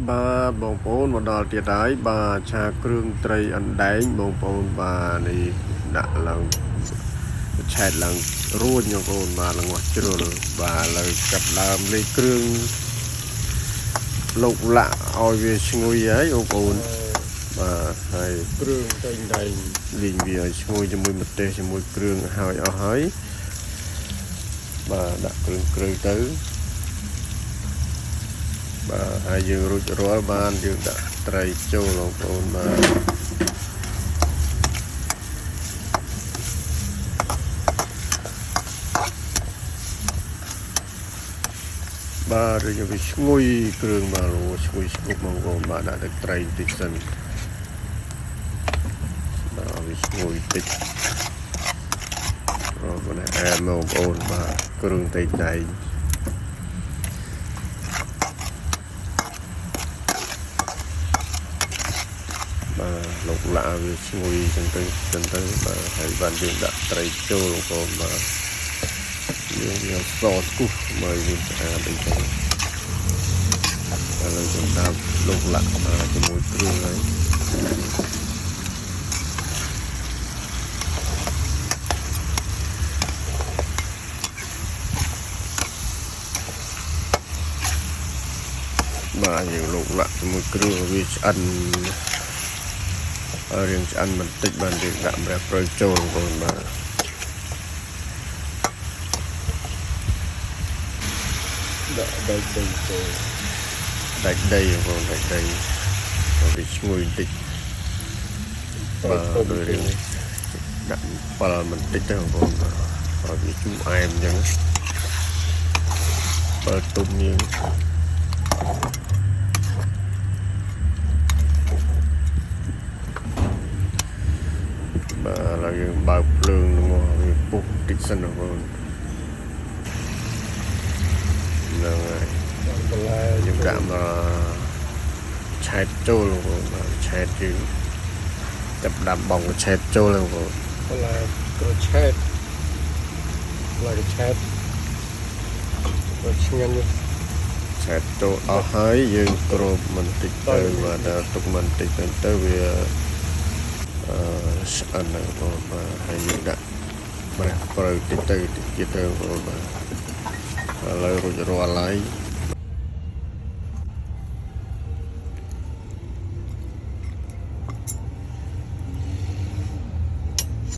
បាទបងប្អូនមកដល់ទៀតហើយបាទឆាគ្រឿងត្រីអណ្ដែងបងប្អូនបាទនេះដាក់ឡើងឆែតឡើងរួចបងប្អូនបាទល្ងាស់ជ្រុលបាទឥឡូវកាប់ដើមលេខគ្រឿងលោកលាក់ឲ្យវាឈ្ងុយហើយបងប្អូនបាទហើយ គ្រឿងតែងដែង លីងវាឲ្យឈ្ងុយជាមួយម្ទេសជាមួយគ្រឿងហើយអស់ហើយបាទដាក់គ្រឿងក្រៅទៅបាទហើយយើងរួចរាល់បានយើងដាក់ត្រីចូលបងប្អូនបាទ បាទឬវាឈ្ងុយគ្រឿងបាទលោឈ្ងុយស្គប់បងប្អូនបាទដាក់ទឹកត្រីបន្តិចសិនបាទវាឈ្ងុយតិចរកនេះអែមបងប្អូនបាទគ្រឿងត្រីដៃបាទលោកឡាវាឈ្ងុយចឹងទៅចឹងទៅបាទហើយបានយើងដាក់ត្រីចូលបងប្អូនបាទយើងយកសស្គុះមកវាស្អាតអីចឹងឥឡូវខ្ញុំដាក់លោកឡាក់មកជាមួយគ្រឿងហើយ បាទយើងលោកលាក់ជាមួយគ្រឿងវាឆ្អិនរៀងឆ្អិនបន្តិចបានយើងដាក់ម្រះព្រៅចូលបងប្អូនបាទ ដាក់ដែកដីចូល ដាច់ដីបងប្អូនដាច់ដីឲ្យវាឈ្ងុយបន្តិចបាទដូចរៀងដាក់7បន្តិចទៅបងប្អូនបាទឲ្យវាជូរអែមអញ្ចឹង7ទុំយើងបាទឥឡូវយើងបើកភ្លើងនឹងវាពុះបន្តិចសិនបងប្អូនហ្នឹងហើយ ដាក់បន្លែ យើងដាក់មកឆែតចូលបងប្អូនបាទឆែតយើងចាប់ដាំបងឆែតចូលបងប្អូន បន្លែក្រឆេតបន្លែក្រឆេតក្រឆ្ងាញ់នេះ ឆែតចូលអស់ហើយយើងគ្របបន្តិចទៅបាទដល់ទុកបន្តិចទៅទៅវាអឺស្អិនហើយបងប្អូនបាទហើយយើងដាក់ម្រះព្រៅតិចទៅតិចទៀតទៅបងប្អូនបាទឥឡូវរួចរាល់ហើយ